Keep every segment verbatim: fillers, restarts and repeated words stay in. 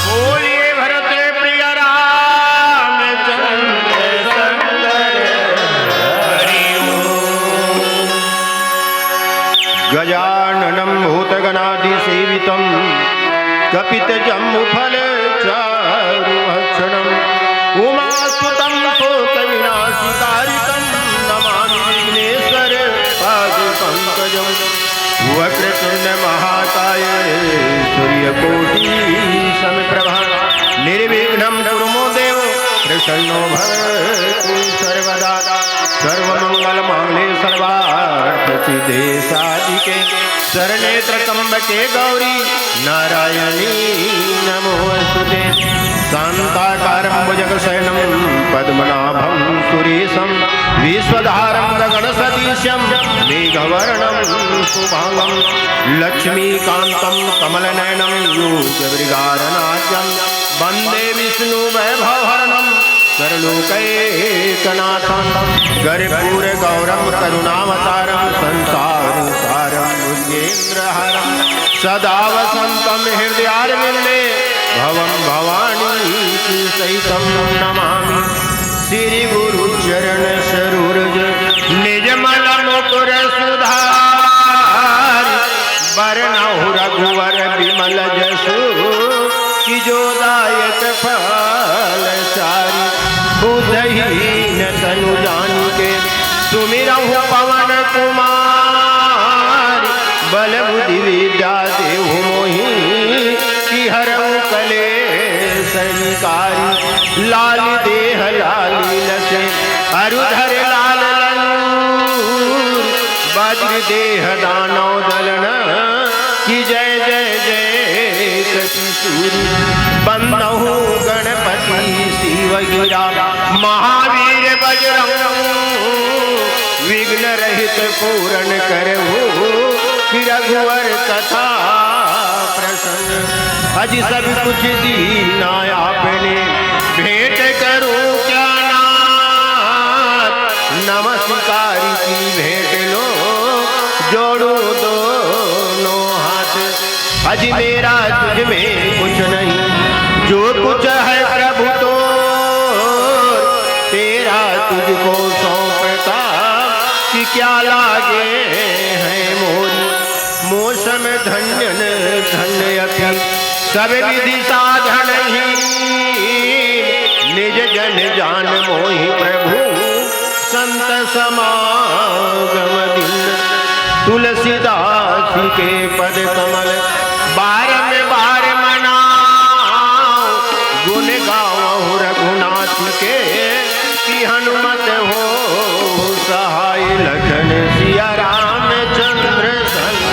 बोलिए भरत प्रिय रामचंद्र संग हरि ओम। गजाननं भूतगणादिसेवितं कपितजम्बूफलचारुभक्षणम्। उमासुतं शोकविनाशकारितं नमामि विघ्नेश्वर पादपङ्कजम्। वक्रतुण्ड महाकाय सूर्यकोटि समप्रभा निर्विघ्नं कुरु मे देव प्रसन्नो भवतु सर्वदा। सर्वमंगल मांगल्ये सर्वार्थ सिद्धे साधिके शरण्ये त्र्यंबके गौरी नारायणी नमोस्तुते। शांताकारं भुजगशयनं पद्मनाभं सुरेशं विश्वधारं गगनसदृशं मेघवर्णं शुभांगं लक्ष्मीकान्तं कमलनयनं योगवृगारणाख्यं वन्दे विष्णु वैभवहरणं सर्वलोकैकनाथं कर्पूर गौरं करुणावतारं संसार सारं भुजगेन्द्रहारं सदा वसन्तं हृदयारविन्दे भवं भवानी सहितं नमामि। श्री गुरु चरण सरोज निज मल मुकुर सुधारि बरनहुँ रघुवर बिमल जसु कि जो दायक फल चारि। बुद्धहीन तनु जानिके सुमिरहु पवन कुमार बल बुद्धि विद्या देहु मोहि कि हरहु कलेस विकारी। लाल देह लाल लसे अरु धर लाल लंगूर। वज्र देह दानव दलन कि जय जय जय कपि सूर। बंदहु गणपति शिव गिरा महावीर बजरंग विघ्न रहित पूरन करहु कि रघुवर कथा प्रसंग। अजि सब कुछ दीना आपने भेंट करूं क्या नाथ। नमस्कार की भेंट लो जोड़ूं दोनों हाथ। अजि मेरा तुझ में कुछ नहीं जो कुछ है प्रभु तो तेरा तुझको सौंपता कि क्या लागे हैं मोरी। मौसम धन्य न धन्य अति सब विधि साधन ही निज जन जान मोहि प्रभु संत समागम दिन। तुलसीदास के पद कमल बारंबार मनाओ गुण गावहु रघुनाथ के कि हनुमत हो सहाय लखन सिया रामचंद्र संग।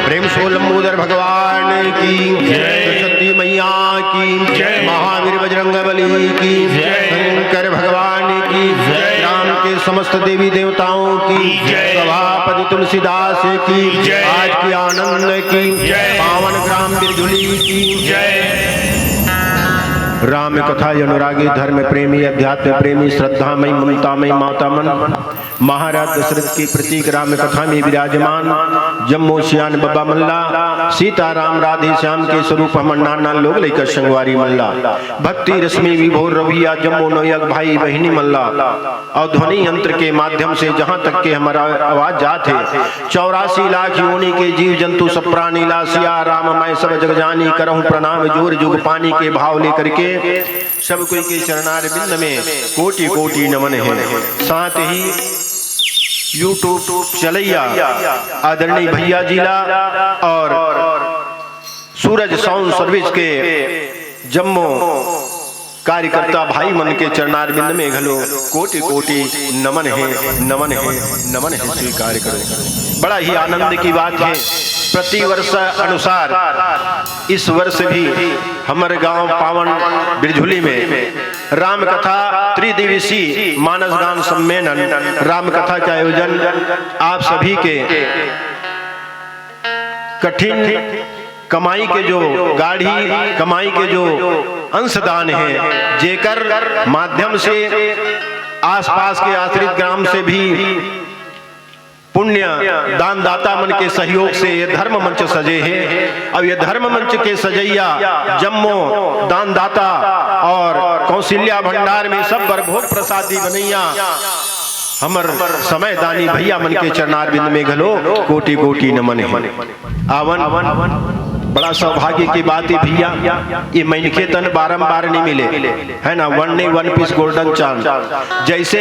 प्रेम से लंबोदर भगवान की जय। सरस्वती मैया की जय। महावीर बजरंग बली की जय। शंकर भगवान की जय। राम के समस्त देवी देवताओं की जय। सभापति तुलसीदास की जय। आज की आनंद की जय। पावन ग्राम बिरधुली की जय। राम कथा अनुरागी धर्म प्रेमी अध्यात्म प्रेमी श्रद्धामयी ममतामयी माता मन महाराज दशरथ के प्रतीक राम कथा में विराजमान जम्मो सियान बबा मन ला, सीता राम राधे श्याम के स्वरूप हमर नाना लोग लइका संगवारी मन ला, भक्ति रस में विभोर रहिया जम्मो नवयुवक भाई बहिनी मन ला, अउ ध्वनि यंत्र के माध्यम से जहाँ तक के हमर आवाज जात हे, चौरासी लाख योनि के जीव जंतु सब प्राणी ला, सिया राम मैं सब जग जानी, करहूँ प्रणाम जोर जुग पानी के भाव लेकर के सब कोई के चरणारविंद में कोटि कोटि नमन हे। साथ ही YouTube चलैया आदरणीय भैया जी ला और सूरज साउंड सर्विस के जम्मो कार्यकर्ता भाई मन के चरणारविंद में घलो कोटि कोटि नमन हे, नमन हे, नमन हे, स्वीकार करो। बड़ा ही आनंद की बात है, प्रतिवर्ष अनुसार इस वर्ष भी हमर गांव पावन बिरझुली में राम कथा त्रिदिवसीय मानस गान सम्मेलन राम कथा के आयोजन आप सभी के कठिन कमाई के जो गाढ़ी कमाई के जो अंशदान है, जेकर माध्यम से आसपास के आश्रित ग्राम से भी पुण्य दानदाता मन के सहयोग से ये धर्म मंच सजे हे। अब ये धर्म मंच के सजैया जम्मो दानदाता और कौशल्या भंडार में सब बर भोग प्रसादी बनैया हमर समय दानी भैया मन के चरणारविंद में घलो कोटि कोटि नमन हे। आवन, बड़ा सौभाग्य की बात हे भैया, ये मनखे तन बारंबार नहीं मिले, है ना? One नहीं, one piece golden chance। जैसे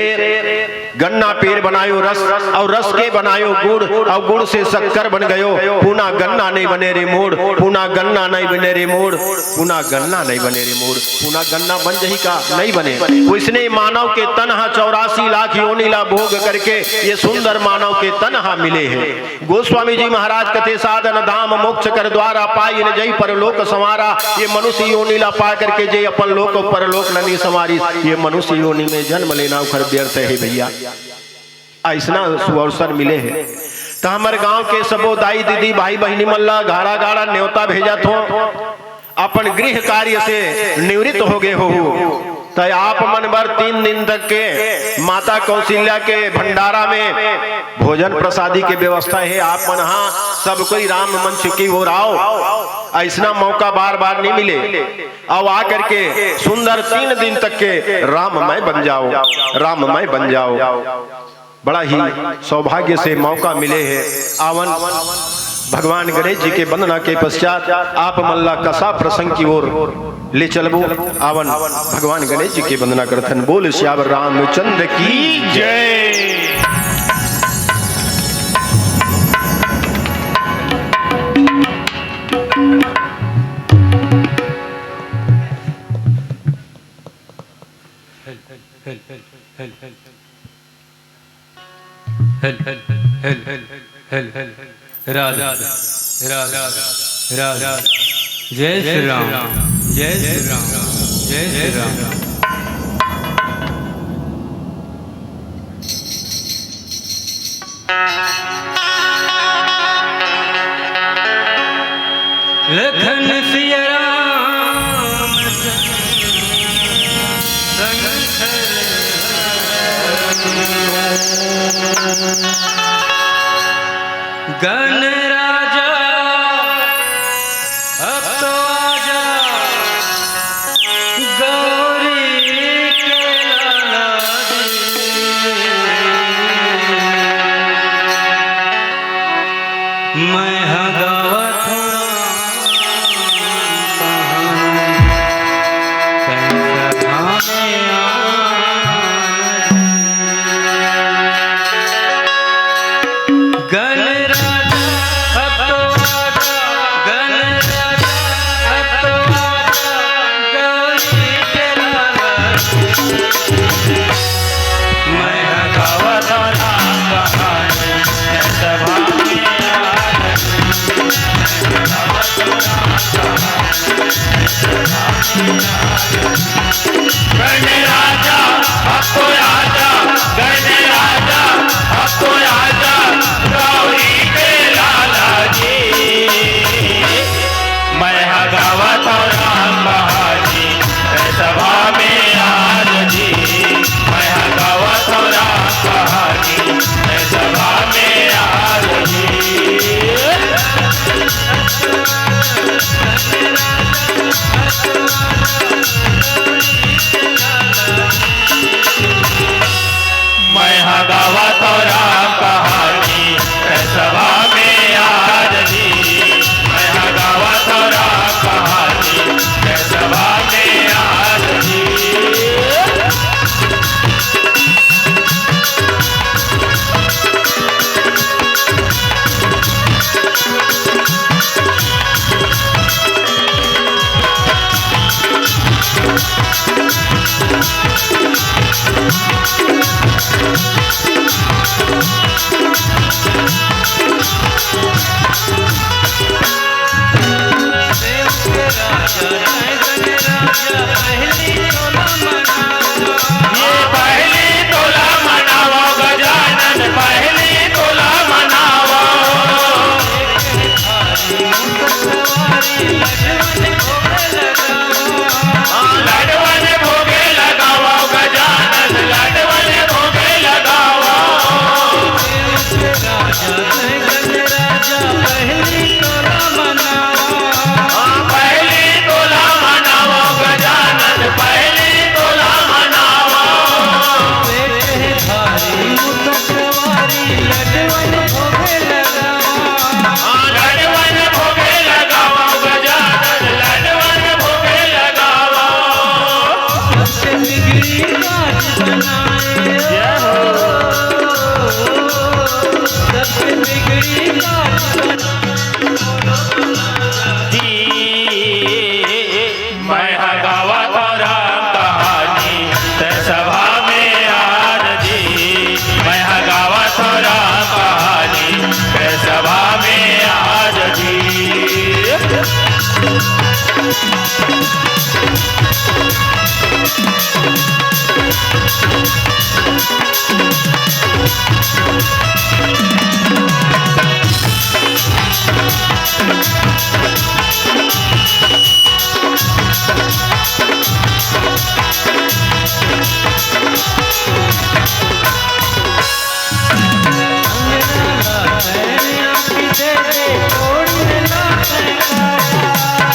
गन्ना पेर बनायो रस, अउ रस के बनायो गुड़, अउ गुड़ से शक्कर बन गयो। पुना गन्ना नहीं बने रे मोड़, पुना गन्ना नहीं बने रे मोड़, पुना गन्ना नहीं बने रे मोड़, पुना गन्ना बन जही का नहीं बने। वैसने मानव के तन ह चौरासी लाख योनि ला भोग करके ये सुंदर मानव के तन ह मिले हे। गोस्वामी जी महाराज कथे, साधन धाम मोक्ष कर द्वारा, पाई न जई परलोक संवारा। ये मनुष्य योनि ला पा करके जे अपन लोक अउ परलोक ल नहीं संवारी, ये मनुष्य योनि में जन्म लेना उखर व्यर्थ हे भैया। अइसना सुअवसर मिले हे। त हमर गांव के सबो दाई दीदी भाई बहिनी मन ला गाड़ा गाड़ा नेवता भेजत हों। अपन गृह कार्य से निवृत्त हो गए हो, त आप मन बर तीन दिन तक के माता कौशल्या के भंडारा में भोजन प्रसादी के व्यवस्था हे। आप मन हा सब कोई राम मंच की ओर आओ, अइसना मौका बार बार नहीं मिले। अउ आ करके सुंदर तीन दिन तक के राममय बन जाओ, राममय बन जाओ। बड़ा ही सौभाग्य से मौका मिले हे। आवन, भगवान गणेश जी के वंदना के पश्चात आप मन ला कसा प्रसंग की ओर ले चलबो। आवन, भगवान गणेश जी के वंदना करथन। बोल सियावर रामचंद्र की जय। हेल, हेल, हेल, हेल, हेल, हेल। हेल, हेल, हेल, हेल, हेल, हेल, हेल। राधे, राधे, राधे। जय श्री राम, जय श्री राम, जय श्री राम। लखन सिया राम शंकर गण राजा अब तो आजा गौरी के लाला जी। मैं ह गावत हूँ गण राजा अब तो आजा, गण राजा अब तो आजा, गौरी के लाला। मैं ह गावत हूँ राम कहानी, सभा में आजा।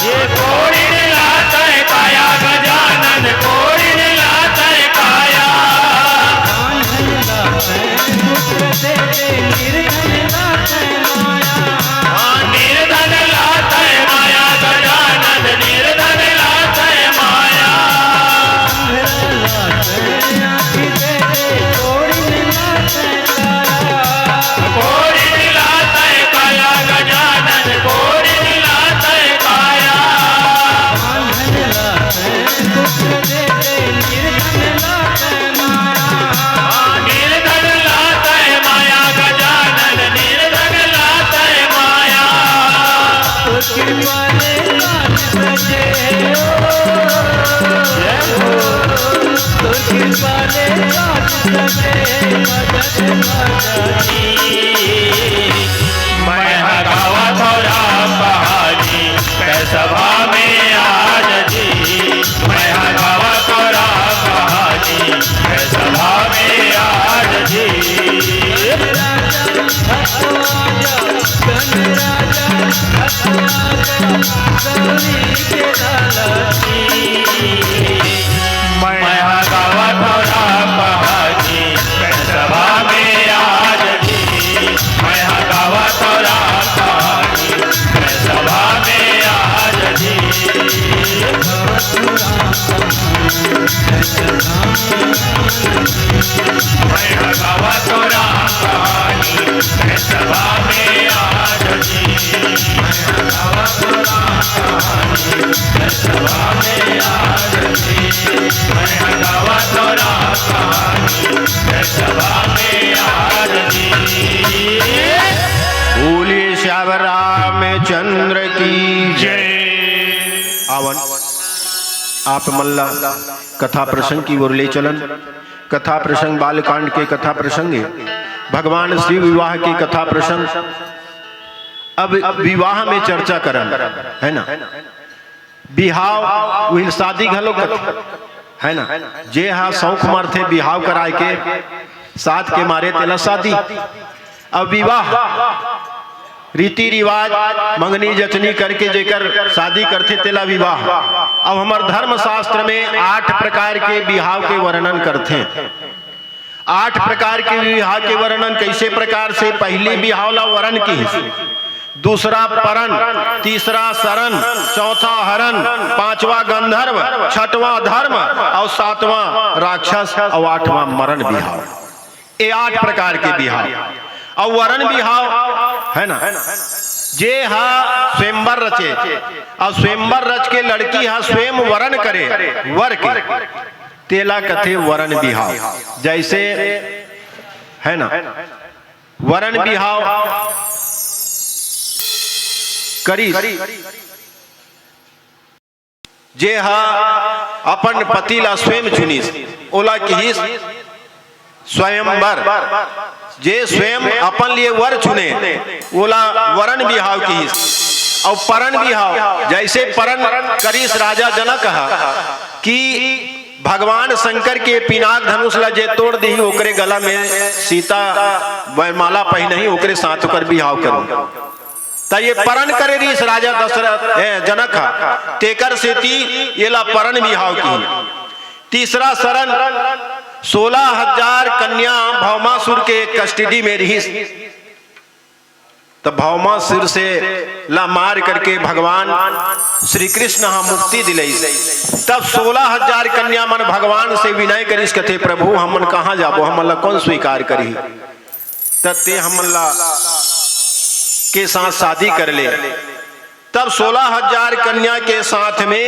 ये कोड़िन लातय काया गजानन, कोड़िन लातय काया। हाँ, निर्धन लातय माया गजानन, निर्धन लातय माया। कोड़िन लातय काया गजानन, कोड़िन लातय काया। निर्धन लातय माया गजानन, निर्धन लातय माया। कृपा ले काज सजे हो। जय हो। तोर कृपा ले काज सजे, मदद माता जी। मैं हा गावत हौं राम कहानी, कै सभा में आज जी। मैं हा गावत हौं राम कहानी, कै सभा में आज जी। राजा, हथवा जा, गंध राजा, हथवा जा, गौरी के लाला जी। मैं हा गावत हौं राम कहानी, कै सभा में आज जी। मैं हा गावत हौं राम कहानी, कै सभा में आज जी। मैं हा गावत हौं राम कहानी, कै सभा में आज जी। मैं हा गावत हौं राम कहानी, कै सभा में आज जी। मैं हा गावत हौं राम कहानी, कै सभा में आज जी। बोलिए सियावर रामचंद्र की जय। आवन, आप मन ला कथा प्रसंग की ओर ले चलन। कथा प्रसंग, बालकांड के कथा प्रसंग हे, भगवान शिव विवाह के कथा प्रसंग। अब विवाह में चर्चा करन, है ना? बिहाव, उही शादी घलो कथे, है ना? जे हा शौक मारथे बिहाव कराय के, साथ के मारे तेला शादी। अब विवाह, रीति रिवाज, मंगनी जचनी करके जेकर शादी करथे तेला विवाह। अब हमर धर्मशास्त्र में आठ प्रकार के बिहाव के वर्णन करथे। आठ प्रकार के बिहाव के वर्णन। कैसे प्रकार से? पहिली बिहाव ला वरन किहिस, दूसरा परन, तीसरा सरन, चौथा हरन, पांचवा गंधर्व, छठवां धर्म अउ सातवां राक्षस अउ आठवां मरन बिहाव। ये आठ प्रकार के बिहाव। अउ वरन बिहाव, है ना, जे हा स्वयंवर रचे, अउ स्वयंवर रच के लड़की हा स्वयं वरन करे वर के, तेला कथे वरन बिहाव। जैसे, है ना, वरन बिहाव करिस, जे हा अपन पति ला स्वयं चुनिस, ओला किहिस स्वयंवर। जे स्वयं अपन लिए वर चुने, ओला वरन बिहाव किहिस। अउ परन बिहाव, जैसे परन करिस राजा जनक हा कि भगवान शंकर के पिनाक धनुष ला जे तोड़ दिही, ओकरे गला में सीता वरमाला पहिनही, ओकरे साथ ओकर बिहाव करूं। त ये परन करे रिहिस राजा दशरथ, ए, जनक हा, तेकर सेती येला परन बिहाव किहिन। तीसरा सरन, सोलह हजार कन्या भौमासुर के custody में रिहिस। त भौमासुर से ला मार करके भगवान श्री कृष्ण हा मुक्ति दिलइस। तब सोलह हजार कन्या मन भगवान से विनय करिस, कथे, "प्रभु, हमन कहाँ जाबो? हमन ला कौन स्वीकार करही? त ते हमन ला के साथ शादी कर ले।" तब सोलह हजार कन्या के साथ में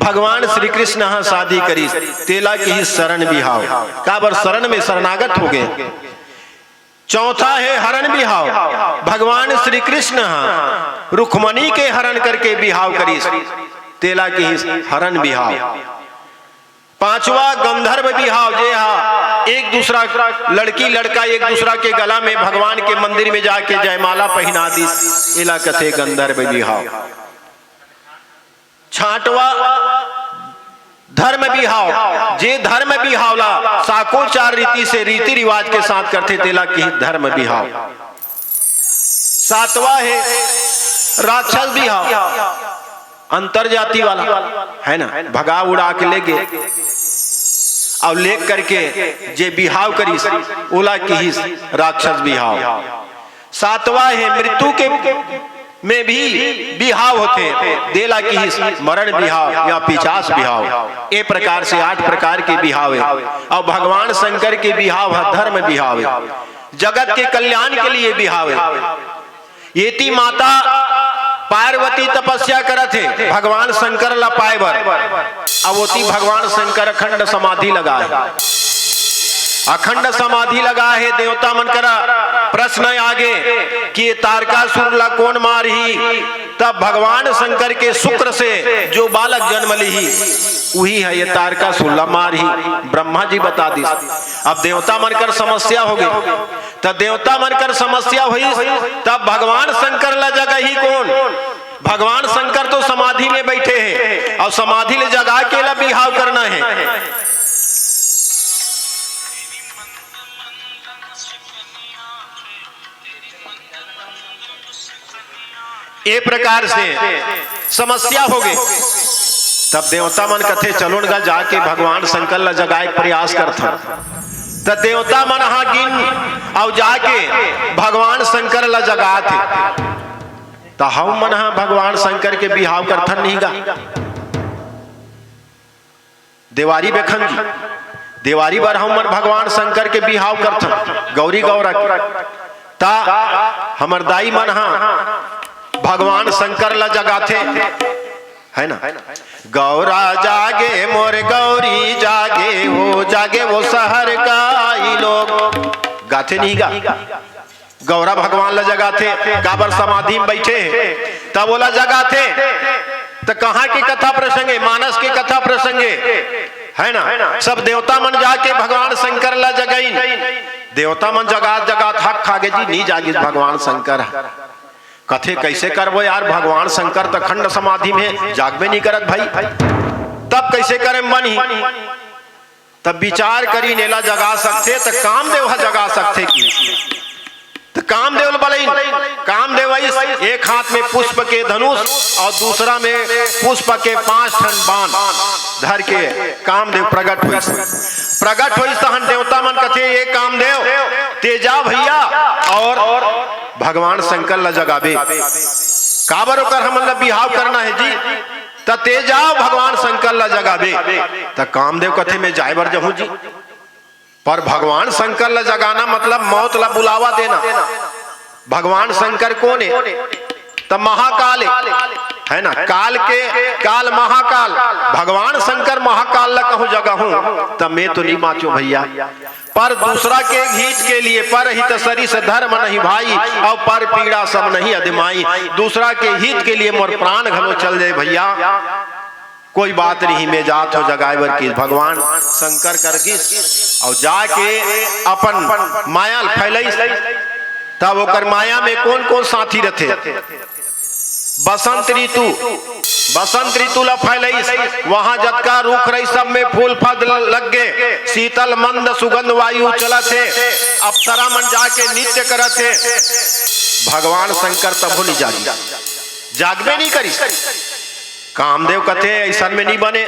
भगवान श्री कृष्ण हा शादी करिस, तेला किहिस सरन बिहाव। काबर? सरन में शरणागत हो गए। चौथा हे हरन बिहाव। भगवान श्री कृष्ण हा रुक्मणी के हरन करके बिहाव करिस, तेला किहिस हरन बिहाव। पांचवा गंधर्व बिहाव, जे हा एक दूसरा, लड़की लड़का एक दूसरा के गला में भगवान के मंदिर में जाके जयमाला पहिना दिस, एला कथे गंधर्व बिहाव। छांटवा धर्म बिहाव, जे धर्म बिहाव ला साकोचार रीति से, रीति रिवाज के साथ करथे, तेला किहिस धर्म बिहाव। सातवां हे राक्षस बिहाव, अंतर जाति वाला, है ना, भगा उड़ा के ले गे। अउ ले करके जे बिहाव करिस, ओला किहिस राक्षस बिहाव। सातवां हे मृत्यु के में भी बिहाव होथे, तेला किहिस मरण बिहाव या पिचास बिहाव। ए प्रकार से आठ प्रकार के बिहाव हे। अउ भगवान शंकर के बिहाव ह धर्म बिहाव हे, जगत के कल्याण के लिए बिहाव हे। एती माता पार्वती तपस्या करत हे भगवान शंकर ला पाए बर। अब ओती भगवान शंकर अखंड समाधि लगा हे। अखंड समाधि लगा हे। देवता मन करा प्रश्न आगे कि ये तारकासुर ला कोन मारही? तब भगवान शंकर के शुक्र से जो बालक जन्म लिही, उही ह ये तारकासुर ला मारही। ब्रह्मा जी बता दिस। अब देवता मन कर समस्या होगे। त देवता मन कर समस्या होइस, तब भगवान शंकर ला जगाही कोन? भगवान शंकर तो समाधि में बैठे हे, अउ समाधि ले जगा के ला बिहाव करना हे। ए प्रकार से समस्या होगे। तब देवता मन कथे, "चलो न गा, जाके भगवान शंकर ला जगाए के प्रयास करथन।" त देवता मन ह गिन अउ जाके भगवान शंकर ला जगात हे। त हम मन ह भगवान शंकर के बिहाव करथन नहीं गा। देवारी बेखन जी, देवारी बर हम मन भगवान शंकर के बिहाव करथन, गौरी गौरा के। त हमर दाई मन ह भगवान शंकर ला जगाथे, है ना? "गौरा जागे मोर गौरी जागे, हो जागे वो शहर का ई लोग।" गाथे नहीं गा? गौरा भगवान ला जगाथे, काबर समाधि में बैठे हे, तब ओला जगाथे। त कहाँ के कथा प्रसंग हे? मानस के कथा प्रसंग हे, है ना? सब देवता मन जाके भगवान शंकर ला जगाइन। देवता मन जगात जगात हक खागे जी, नी जागिस भगवान शंकर ह। कथे, "कैसे करबो यार, भगवान शंकर त अखंड समाधि में हे, जागबे नी करत भाई, तब कैसे करे बनही?" तब विचार करिन, एला जगा सकथे त कामदेव ह जगा सकथे कि? त कामदेव ल बलइन। कामदेव आइस, एक हाथ में पुष्प के धनुष अउ दूसरा में पुष्प के पांच ठन बाण धर के कामदेव प्रगट होइस। प्रगट होइस तहन देवता मन कथे, "ए कामदेव, ते जा भैया अउ भगवान शंकर ल जगाबे।" काबर ओकर हमन ल बिहाव करना हे जी? त ते जाव भगवान शंकर ल जगाबे। त कामदेव कथे, "मैं जाय बर जहूं जी।" पर भगवान शंकर ल जगाना मतलब मौत ल बुलावा देना। भगवान शंकर कोन हे? त महाकाल हे, है ना? काल के काल महाकाल। भगवान शंकर महाकाल ल कहूं जगाहूं त मैं तो नहीं बांचो भैया। पर दूसरा के हित के लिए, "परहित सरिस धर्म नहीं भाई, अउ पर पीड़ा सब नहीं अदमाई।" दूसरा के हित के लिए मोर प्राण घलो चल जाए भैया, कोई बात नहीं, मैं जात हो जगाए बर किस। भगवान शंकर कर गिस अउ जाके अपन माया ल फैलइस। तब ओकर माया में कोन कोन साथी रथे? बसंत ऋतु, बसंत ऋतु ला फैलइस। वहां जतका रुख रही, सब में फूल फल लग गे, शीतल मंद सुगंध वायु चलत हे। अप्सरा मन जाके नृत्य करत हे। भगवान शंकर तभो नहीं जागिस, जागबे नहीं करिस। कामदेव कथे, "अइसन में नहीं बने।"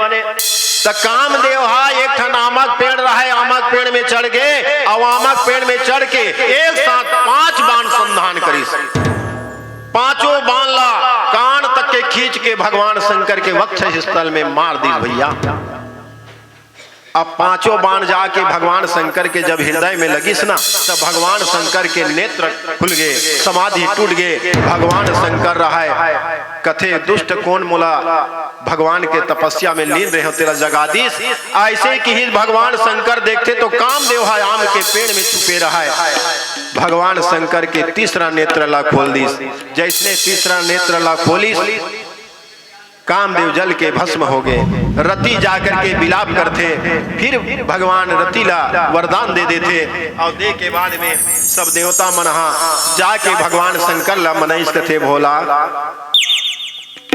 त कामदेव हा एक ठन आमक पेड़ रहय, आमक पेड़ में चढ़ गे अउ आमक पेड़ में चढ़ के एक साथ पांच बाण संधान करिस। पांचों बाण ला कान तक के खींच के भगवान शंकर के वक्ष स्थल में मार दिस भैया। अब पांचों बाण जाके भगवान शंकर के जब हृदय में लगिस ना, तब भगवान शंकर के नेत्र खुल गे, समाधि टूट गे। भगवान शंकर रहय, कथे, "दुष्ट कोन मोला भगवान के तपस्या में लीन रहे हो, तेला जगा दिस।" ऐसे किहिस भगवान शंकर, देखथे तो कामदेव ह आम के पेड़ में छुपे रहय। भगवान शंकर के तीसरा नेत्र ला खोल दिस। जैसने तीसरा नेत्र ला खोलिस, कामदेव जल के भस्म हो गे। रति जाकर के विलाप करथे, फिर भगवान रति ला वरदान दे देथे, अउ दे के बाद में सब देवता मन हा जाके भगवान शंकर ला मनइस, कथे, "भोला,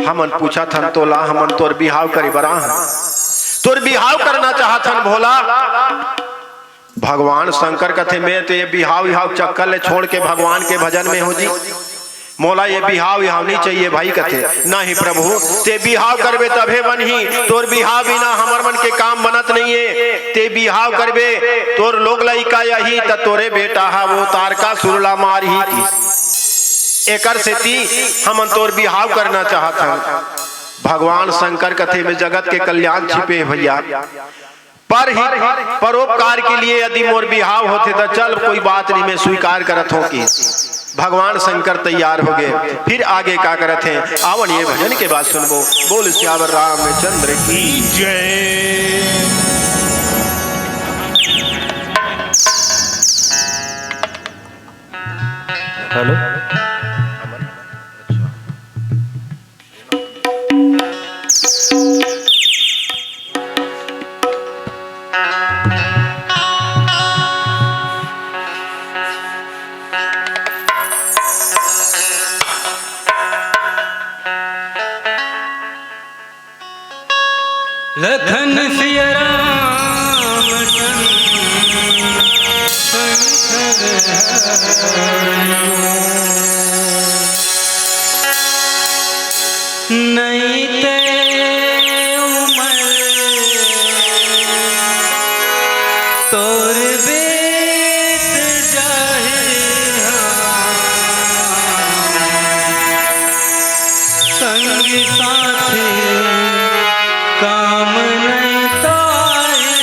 हमन पूछत हन तोला, हमन तोर बिहाव करे बर आहन, तोर बिहाव करना चाहत हन भोला।" भगवान शंकर कथे, "मैं तो ये बिहाव विहाव चक्कर ले छोड़ के भगवान के भजन में हो जी।" मोला ये बिहाव, बिहाव नहीं चाहिए भाई," कथे। "नहीं प्रभु, ते बिहाव करबे तभे बनही, तोर बिहाव बिना हमर मन के काम बनत नहीं है। ते बिहाव करबे, तोर लोग लइका यही, त तोरे बेटा हा वो तारकासुर ला मारही," किहिस। "एकर सेती हमन तोर बिहाव करना चाहत हन।" भगवान शंकर कथे में जगत के कल्याण छिपे हे भैया। परहित, परोपकार के लिए यदि मोर बिहाव होथे त चल, कोई बात नहीं, मैं स्वीकार करत हों, किहिस। भगवान शंकर तैयार हो गए। फिर आगे का करत हे, आवन ये भजन के बाद सुनबो। बोल सियावर रामचंद्र की जय। हेलो। लखन सिया राम शंकर हरि। नई ते उमर तोर बीत जाही, संगी साथी काम नहीं ताही।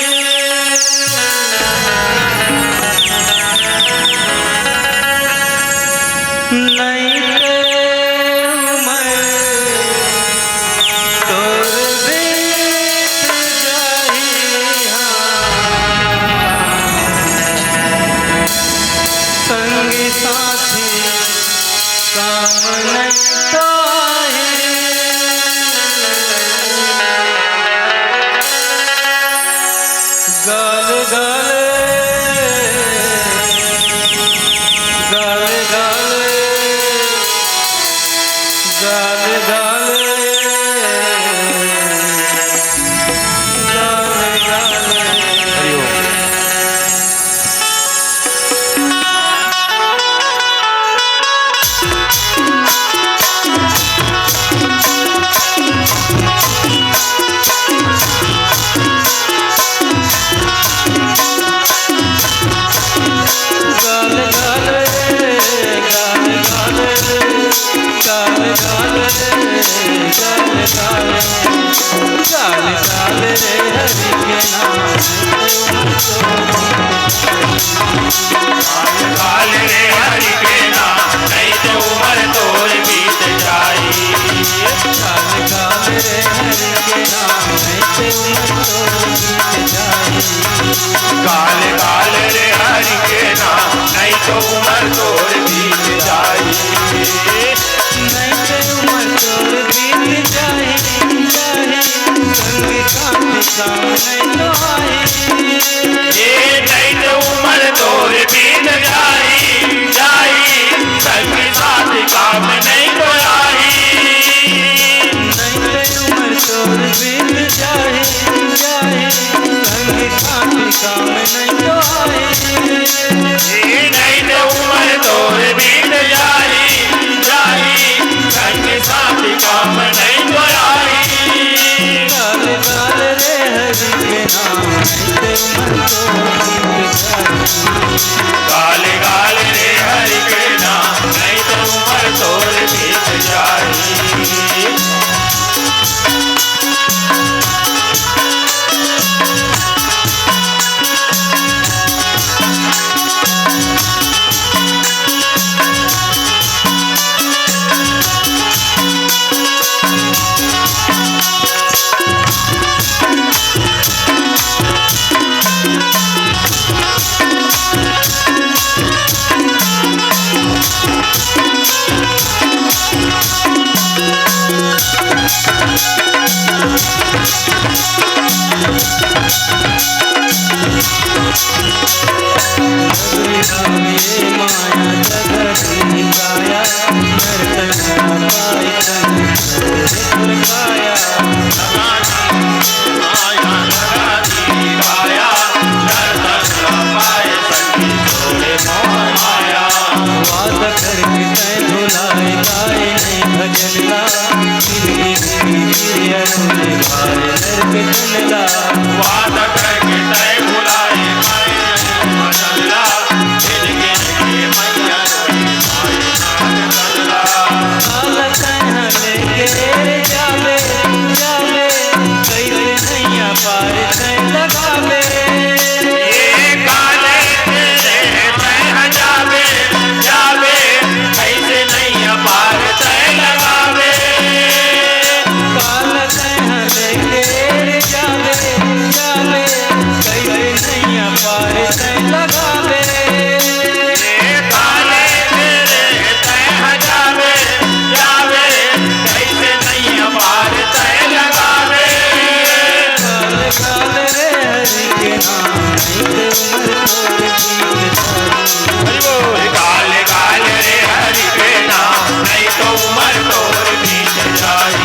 नई ते उमर तोर बीत जाही, संगी साथी काम नहीं ताही। गाल गाल, गाल गाल, गाल गाल, गाल गाल। हरि ओम। गाल गाल रे हरि के नाम, नहीं तो उमर तोर बीत जाही। गाल गाल रे हरि के नाम, नहीं तो उमर तोर बीत जाही। गाल गाल रे हरि के नाम, नहीं तो उमर तोर बीत जाही। नहीं तो वादा करके तैं भुलाए पाए नहीं बदलना, गिन गिन के मैया रोए पाए नाथ बदलना। काल तैं लेके जाबे, जाबे, कइसे नैया पार तैं लगाबे। ये काले तेरे तैं जाबे, जाबे, कइसे नैया पार तैं लगाबे। काल तैं लेके जाबे, जाबे, कइसे नैया पार तैं लगाबे। ए काले तेरे तैं जाबे, जाबे, कइसे नैया पार तैं लगाबे। काल काल रे हरि के नाम, नहीं तो उमर तोर बीत जाई। हरि बोल। काल काल रे हरि के नाम, नहीं तो उमर तोर बीत जाई।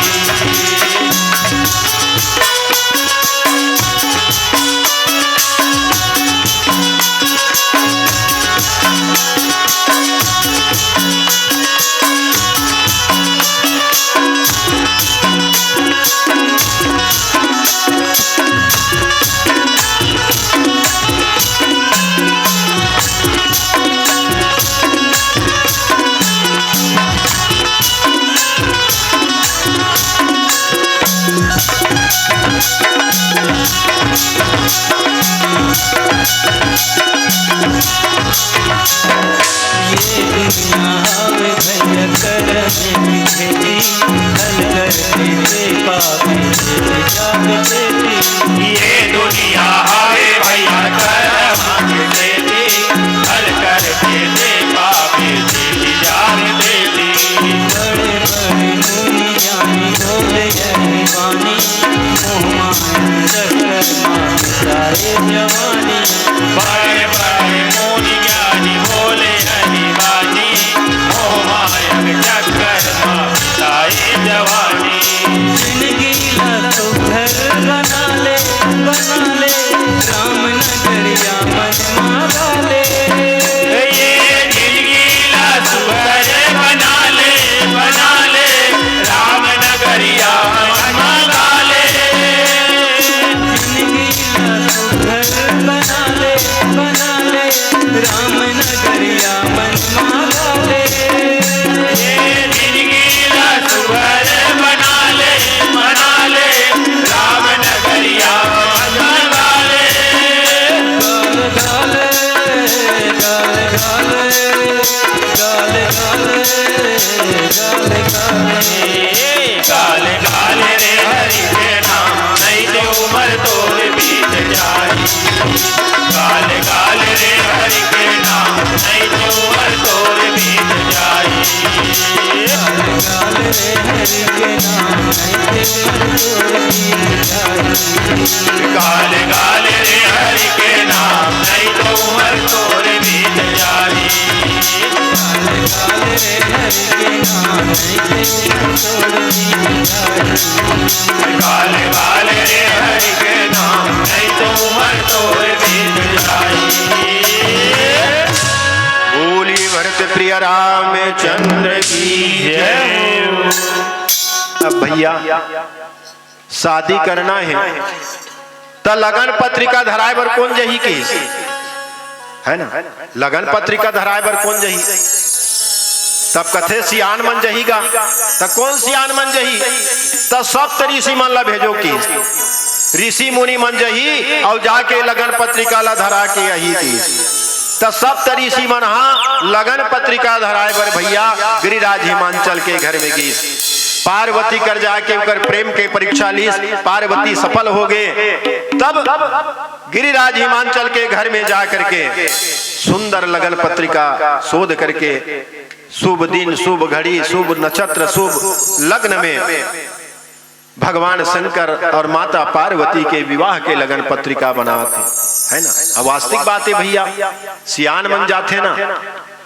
ये दुनिया हवे भैया करम की खेती, हल कर देते पापी, देते जाग देती। ये दुनिया हवे भैया करम की खेती, हल कर देते पापी, देते जाग देती। बड़े बड़े मुनि ज्ञानी बोले यही वाणी, मोह माया चक्कर मा बिताए जवानी। बड़े बड़े मुनि ज्ञानी बोले यही वाणी, मोह माया चक्कर मा बिताए जवानी। जिंदगी ला सुघर बना ले, बना ले, राम नगरिया मन मा ला ले। ये जिंदगी ला सुघर बना ले, बना ले, राम नगरिया मन मा ला ले। जिंदगी ला सुघर बना ले, बना ले, राम नगरिया मन मा ला ले। ये जिंदगी ला सुघर बना ले, बना ले, राम नगरिया मन मा ला ले। गाल गाल, गाल गाल, गाल गाल, गाल गाल। काल काल रे हरि के नाम, नहीं तो उमर तोर बीत जाई। काल काल रे हरि के नाम, नहीं तो उमर तोर बीत जाई। काल काल रे हरि के नाम, नहीं तो उमर तोर बीत जाई। काल काल रे हरि के नाम, नहीं तो उमर तोर बीत जाई। काल काल रे हरि के नाम, नहीं तो उमर तोर बीत जाई। काल काल रे हरि के नाम, नहीं तो उमर तोर बीत जाई। बोलिए भरत प्रिय रामचंद्र की जय। अब भैया, शादी करना हे, त लगन पत्रिका धराए बर कोन जही किहिस? है ना? लगन पत्रिका धराए बर कोन जही? तब कथे, "सियान मन जही गा।" त कोन सियान मन जही? त सप्त ऋषि मन ला भेजो किहिस। ऋषि मुनि मन जही अउ जाके लगन पत्रिका ला धरा के आही किहिस। त सप्त ऋषि मन हा लगन पत्रिका धराए बर भैया गिरिराज हिमांचल के घर में गिस। पार्वती कर जाके ओकर प्रेम के परीक्षा लीस, पार्वती सफल हो गे। तब गिरिराज हिमांचल के घर में जा करके सुंदर लगन पत्रिका शोध करके शुभ दिन, शुभ घड़ी, शुभ नक्षत्र, शुभ लग्न में भगवान शंकर और माता पार्वती के विवाह के लगन पत्रिका बनावत हे, है ना? अब वास्तविक बात हे भैया, सियान मन जाथे ना,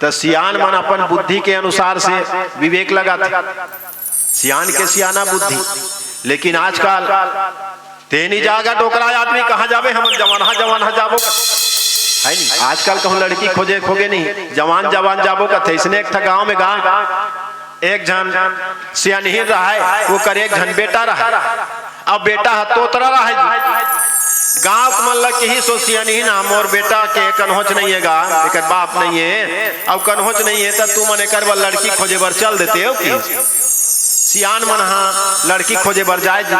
त सियान मन अपन बुद्धि के अनुसार से विवेक लगाथे, सियान के सियाना बुद्धि। लेकिन आजकल तेनी जागा डोकरा आदमी कहाँ जाबे, हमन जवान हा, जवान हा जाबो का? है नी? आजकल कहूँ लड़की खोजे खोगे नहीं, जवान, जवान जाबो का? थे इसने एक ठा गाँव में गा, एक झन सियानहीन रहाय, ओकर एक झन बेटा रहा। अब बेटा ह तोतरा रहे जी। गांव के मन ल किहिस ओ सियानही ना, मोर बेटा के कन्होच नइ हे गा, एकर बाप नइ हे, अउ कन्होच नइ हे, त तुमन एकर बर लड़की खोजे बर चल देते हो कि। सियान मन ह लड़की खोजे बर जाय जी।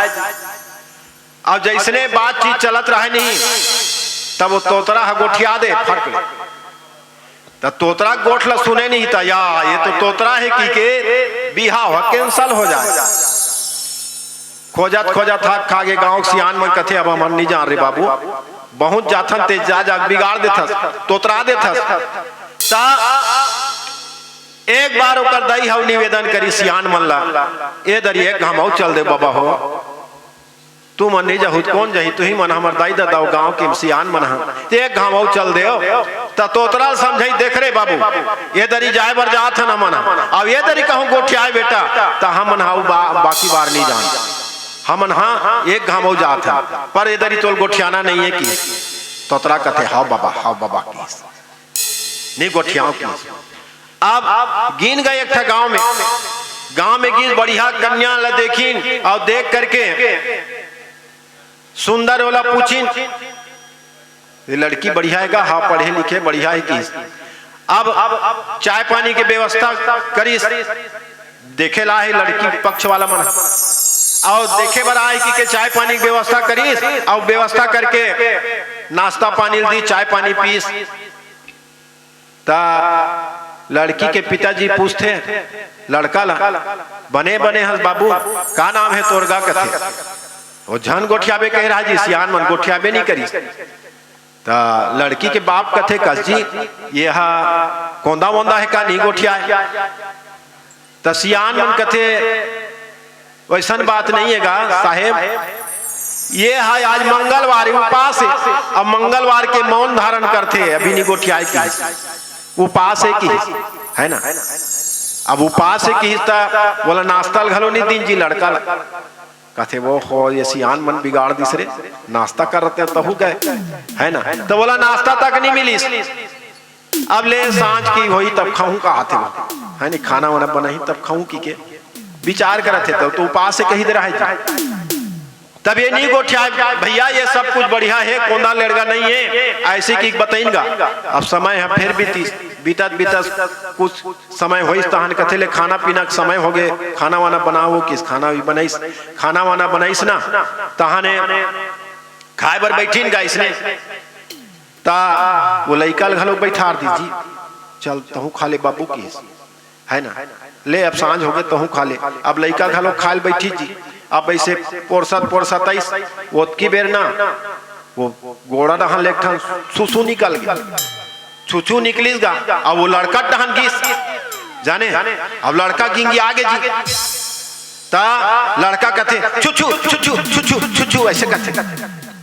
अब जइसने बातचीत चलत रहे नहीं, तब वो तोतरा ह गोठिया दे फट ले। त तोतरा गोठ ल सुने नहीं त, या, ये तो तोतरा हे कि के बिहाव ह cancel हो जाय। खोजत खोजत थक खा गे। गांव के सियान मन कथे, "अब हमन नहीं जान रे बाबू, बहुत जाथन ते जा जा बिगाड़ देथस, तोतरा देथस।" त एक बार ओकर दाई हव निवेदन करी सियान मन ला, "ए दरी एक घाम अउ चल दे बाबा हो, तुमन नहीं जाहू त कोन जाही, तुही मन हमर दाई ददा अउ गांव के सियान मन ह, एक घाम अउ चल देव।" त तोतरा ल समझाई, "देख रे बाबू, ए दरी जाय बर जात हन हमन ह, अब ए दरी कहूं गोठियाय बेटा, त हमन ह अउ बा-, बाकी बार नहीं जान, हमन ह एक घाम अउ जात हन, पर ए दरी तोल गोठियाना नहीं हे" कि। तोतरा कथे, "हव बाबा, हव बाबा" कि। नहीं गोठियाव कि। अब गिन गए एक ठा गांव में, गांव में गिन बढ़िया कन्या ला देखिन अउ देख करके सुंदर ओला पूछिन, "ये लड़की बढ़िया हे का?" "हाँ, पढ़े लिखे बढ़िया हे" कि। अब चाय पानी के व्यवस्था करिस, देखे ला हे लड़की पक्ष वाला मन, अउ देखे बर आय कि के चाय पानी के व्यवस्था करिस, अउ व्यवस्था करके नाश्ता पानी ल दी, चाय पानी पीस। त लड़की के पिताजी पूछथे लड़का ला, "बने बने हस बाबू, का नाम हे तोर गा?" कथे। वो झन गोठियाबे कहे रहा जी, सियान मन गोठियाबे नहीं करिस। त लड़की के बाप कथे, "कस जी, ये हा कोंदा वोंदा हे का, नहीं गोठियाय?" त सियान मन कथे, "वैसन बात नहीं हे गा साहेब, ये हे आज मंगलवार हे, उपास हे, अब मंगलवार के मौन धारण करथे, अभी नहीं गोठियाय" कि, उपास हे कि, है ना? अब उपास हे कि त ओला नाश्ता ल घलो नहीं दिन जी लड़का ला। कथे, "वो हो, ये सियान मन बिगाड़ दिस रे, नाश्ता करत हे तहू गए, है ना?" त ओला नाश्ता तक नहीं मिलिस। अब ले सांझ के होही तब खाहूं कहाथे वो, है नी, खाना वाना बनाही तब खाहूं कि के विचार करत हे, तब तो उपास हे कहि दे रहा हे जी। तब ये नहीं गोठियाय, "भैया ये सब कुछ बढ़िया हे, कोंदा लेड़गा नहीं हे," ऐसे कि बतइन गा। अब समय ह फेर बीतिस, बीतत बीतत कुछ समय होइस तहन कथे ले खाना पीना के समय हो गे, खाना वाना बनाओ किस, खाना भी बनाइस, खाना वाना बनाइस ना, तहाने खाए बर बैठिन गा इसने। त वो लइका ल घलो बैठार दीस जी, "चल तहूं खा ले बाबू" किस, है ना, "ले अब सांझ हो गे तहूं खा ले।" अब लइका घलो खाए ल बैठिस जी। अब ऐसे पोरसत पोरसत आइस, ओतकी बेर ना वो गोड़ा डहन ले एक ठन सुसु निकल गे। सुसु निकलिस गा, अब वो लड़का डहन गिस, जाने, अब लड़का गिंगिया गे जी। त लड़का कथे, "छुछू, छुछू, छुछू, छुछू," ऐसे कथे।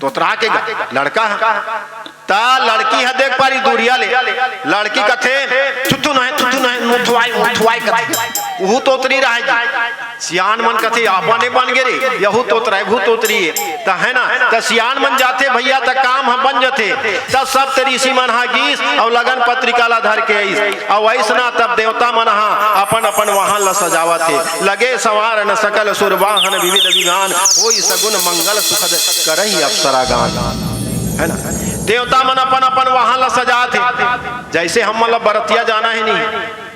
तोतरा के गा, लड़का ह। त लड़की ह देख पारी दूरिया ले, लड़की कथे, "थुथु नहे, थुथु नहे, मुथवाई, मुथवाई," कथे। उहू तोतरी रहे जी। सियान मन कथे, "आपने बन गे रे, यहू तोतरा, यहू तोतरी हे।" त है ना, त सियान मन जाथे भैया, त काम ह बन जथे। तब सब ऋषि मन ह गीस अउ लगन पत्रिका ला धर के आइस। अउ अइसना तब देवता मन ह अपन अपन वाहन ला सजावत हे। लगे संवार न सकल सुर वाहन विविध विमान, होई सगुन मंगल सुखद करही अप्सरा गान। है ना? देवता मन अपन अपन वाहन ला सजात हे। जैसे हमन ला बरतिया जाना हे नहीं,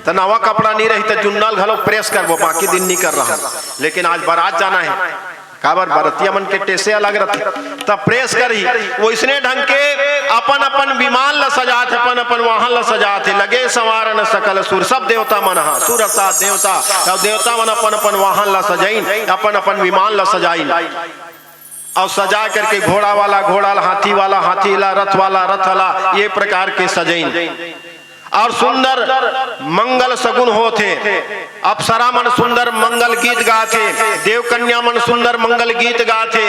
त नवा कपड़ा नहीं रही त जुन्ना ल घलो प्रेस करबो, बाकी दिन नहीं कर रहा। लेकिन आज बारात जाना हे, काबर बरतिया मन के टेसे अलग रथे, त प्रेस करही। वइसने ढंग के अपन अपन विमान ल सजात हे, अपन अपन वाहन ल सजात हे। लगे संवार न सकल सुर, सब देवता मन ह, सुर अवतार देवता, अउ देवता मन अपन अपन वाहन ल सजाइन, अपन अपन विमान ल सजाइन, अउ सजा करके घोड़ा वाला घोड़ा ल, हाथी वाला हाथी ला, रथ वाला रथ ला, ये प्रकार के सजाइन। अउ सुंदर मंगल सगुन होत हे। अप्सरा मन सुंदर मंगल गीत गात हे, देव कन्या मन सुंदर मंगल गीत गात हे।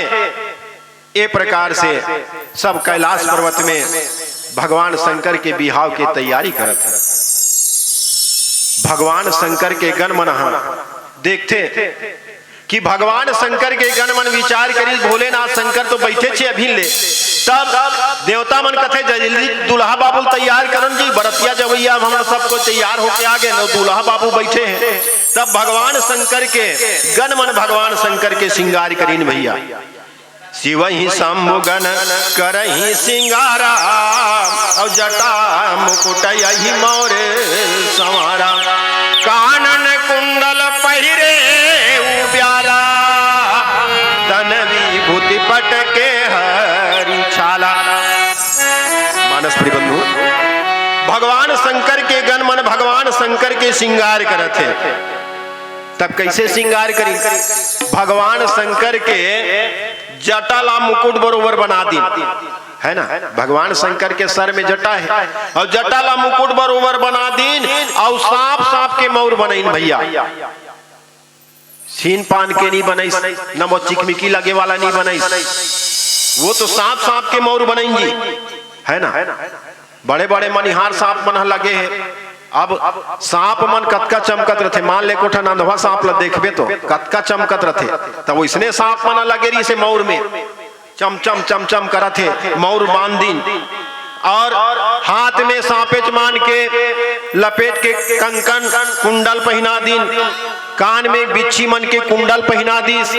ए प्रकार से सब कैलाश पर्वत में भगवान शंकर के बिहाव के तैयारी करत हे। भगवान शंकर के गण मन ह देखथे कि भगवान शंकर के गण मन विचार करिस, "भोलेनाथ शंकर तो बइठे छे अभिन ले।" तब देवता मन कथे, "जल्दी दूल्हा बाबू ल तैयार करन जी, बरतिया जवइया, अब हमन सब कोई तैयार होके आ गेन, अउ दूल्हा बाबू बइठे हे।" तब भगवान शंकर के गन मन भगवान शंकर के सिंगार करिन भैया। शिवहि शंभु गन करहि सिंगारा, अउ जटा मुकुट यहि मौर संवारा। कानन कुंडल पहिरे उजाला, तन विभूति पट के हरि छाला। मानस प्रिय बंधु, भगवान शंकर के गन मन भगवान शंकर के सिंगार करत हे। तब कैसे सिंगार करी? भगवान शंकर के जटा ला मुकुट बरोबर बना दिन, है ना? भगवान शंकर के सर में जटा है अउ जटा ला मुकुट बरोबर बना दिन, अउ सांप सांप के मौर बनइन भैया। सीन पान के नहीं बनइस, न वो चिकमिकी लगे वाला नहीं बनइस, वो तो सांप सांप के मौर बनइन जी, है ना? बड़े बड़े मनिहार सांप मन ह लगे हे। अब सांप मन कतका चमकत रथे, मान ले कोठा नंदवा सांप ल देखबे तो कतका चमकत रथे, त वइसने सांप मन ह लगे रहिसे मौर में, चमचम चमचम करत हे। मौर बांध दिन अउ हाथ में सांपेच मान के लपेट के कंकन कुंडल पहिना दिन, कान में बिच्छी मन के कुंडल पहिना दिस।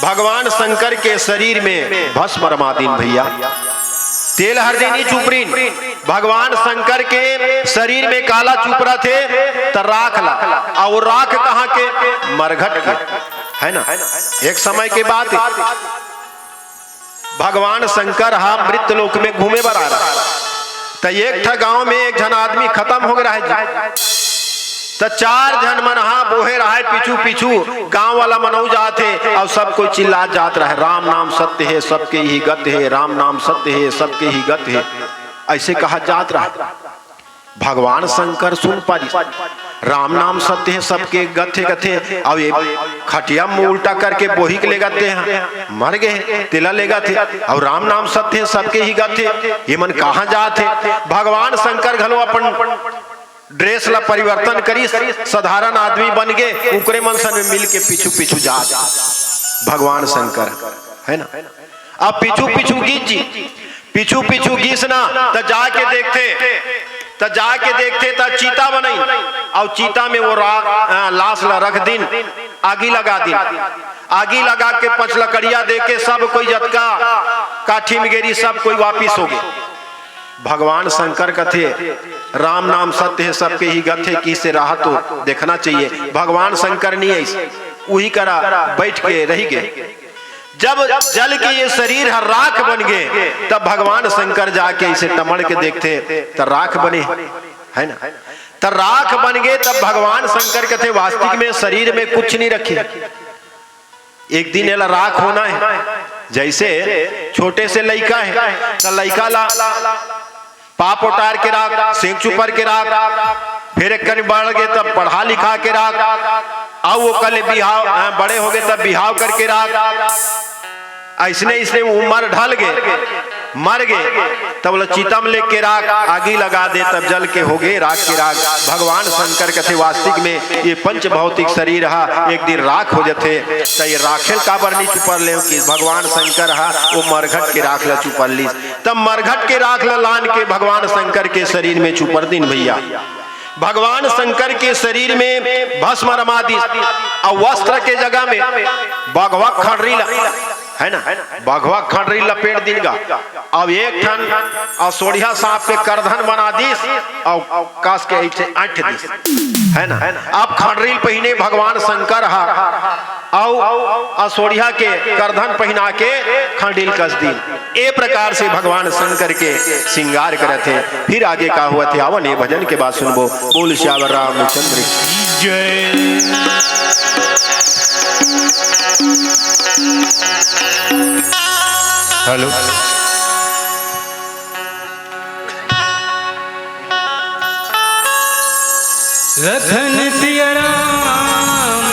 भगवान शंकर के शरीर में भस्म रमा दिन भैया, तेल हरदी नहीं चुपरिन। भगवान शंकर के शरीर में काला चुपरत हे, त राख ला, अउ वो राख कहाँ के? मरघट के, है ना? एक समय के बात हे, भगवान शंकर हा मृत लोक में घूमे बर आ रहा, त एक ठा गांव में एक झन आदमी खतम हो गे रहा जी। त चार झन मन हा बोहे रहा हे पीछू पीछू, गांव वाला मन अउ जात हे अउ सब कोई चिल्लात जात रहा हे, "राम नाम सत्य हे, सबके ही गत हे, राम नाम सत्य हे, सबके ही गत हे," ऐसे कहा जात रहा हे। भगवान शंकर सुन पारिस, "राम नाम सत्य हे, सबके गत हे," कथे, अउ ये खटिया में उल्टा करके बोही के लेगत हे, मर गे हे, तेला लेगत हे, अउ "राम नाम सत्य हे, सबके ही गत हे," ये मन कहाँ जात हे? भगवान शंकर घलो अपन ड्रेस ला परिवर्तन करिस, साधारण आदमी बन गे, उकरे मन सन में मिल के पीछू पीछू जात भगवान शंकर, है ना? अब पीछू पीछू गीस जी, पीछू पीछू गीस ना, त जाके देखथे, त जाके देखथे त चीता बनइन, अउ चीता में वो रा-, अ, लाश ला रख दिन, आगी लगा दिन, आगी लगा के पचलकड़िया दे के सब कोई जतका काठी में गे रहिस सब कोई वापिस हो गे। भगवान शंकर कथे, "राम नाम सत्य हे, सबके ही गत हे," किहिसे रहा तो देखना चाहिए। भगवान शंकर नहीं आइस, उही करा बैठ के रहि गे। जब जल के ये शरीर हर राख बन गे, तब भगवान शंकर जाके इसे टमड़ के देखथे, त राख बने, है ना? त राख बन गे, तब भगवान शंकर कथे, "वास्तविक में शरीर में कुछ नहीं रखे, एक दिन एला राख होना हे।" जैसे छोटे से लइका हे, त लइका ला पाप उतार के राख, सेंक चुपर के राख, फिर एक कनी बढ़ गे तब पढ़ा लिखा के राख, अउ ओकर ले बिहाव, हाँ, बड़े हो गे तब बिहाव करके राख। अइसने अइसने उमर ढल गे, मर गे, तब ओला चिता म लेके राख, आगी लगा दे, तब जल के हो गे राख के राख। भगवान शंकर कथे वास्तविक में ये पंच भौतिक शरीर हा एक दिन राख हो जथे, त ये राखेल काबर नी चुपर ले कि भगवान शंकर हा वो मरघट के राख ला चुपर लिस। तब मरघट के राख ल लान के भगवान शंकर के शरीर में चुपर दिन भैया। भगवान शंकर के शरीर में भस्म रमा दिस, अउ वस्त्र के जगह में बघवा खड़री ला, है ना, बघवा खड़री लपेट दिन गा। अब एक ठन असोड़िया सांप के करधन बना दिस, अउ कस के ऐसे अंठ दिस, है ना। अब खड़री पहिने भगवान शंकर हा, अउ असोड़िया के करधन पहिना के खंडील कस दिन। ए प्रकार से भगवान शंकर के श्रृंगार करत हे। फिर आगे का हुआ थे, आवन ये भजन के बाद सुनबो। बोल सियावर रामचंद्र की जय। हेलो। लखन सिया राम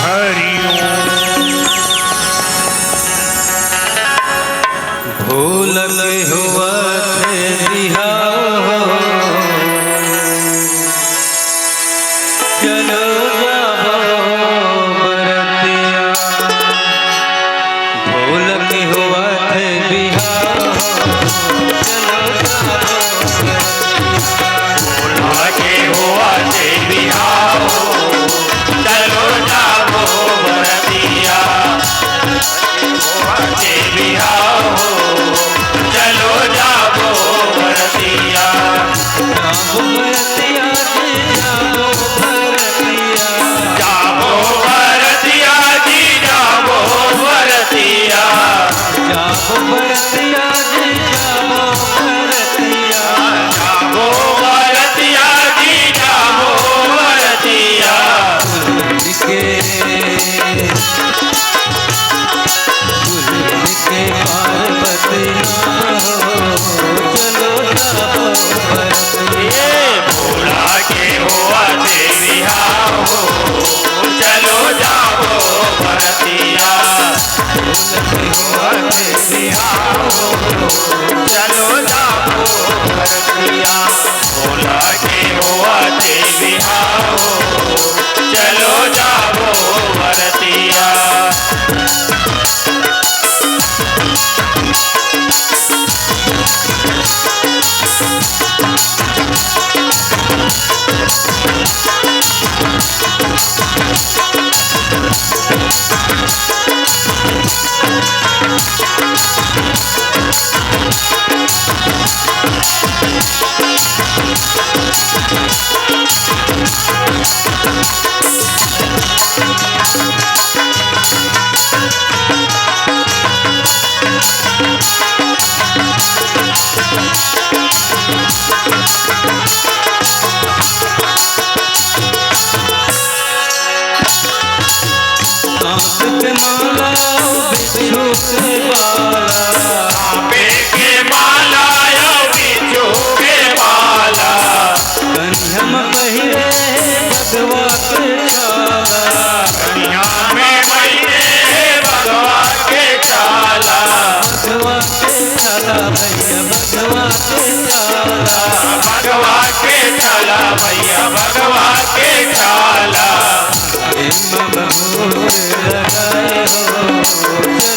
हरि ओम। ढोलक होवत बिहाव हो, चलो जाबो बरतिया। ढोलक होवत बिहाव हो, चलो जाबो बरतिया। भोला के होवत हे बिहाव, चलो जाबो बरतिया। सांप के माला, बिच्छू के माला। सांपे के माला अउ बिच्छू के माला। कनिहा म पहिरे बघवा के छाला। कनिहा म पहिरे बघवा के छाला। बघवा के छाला भैया, बघवा के छाला। बघवा के छाला भैया, बघवा के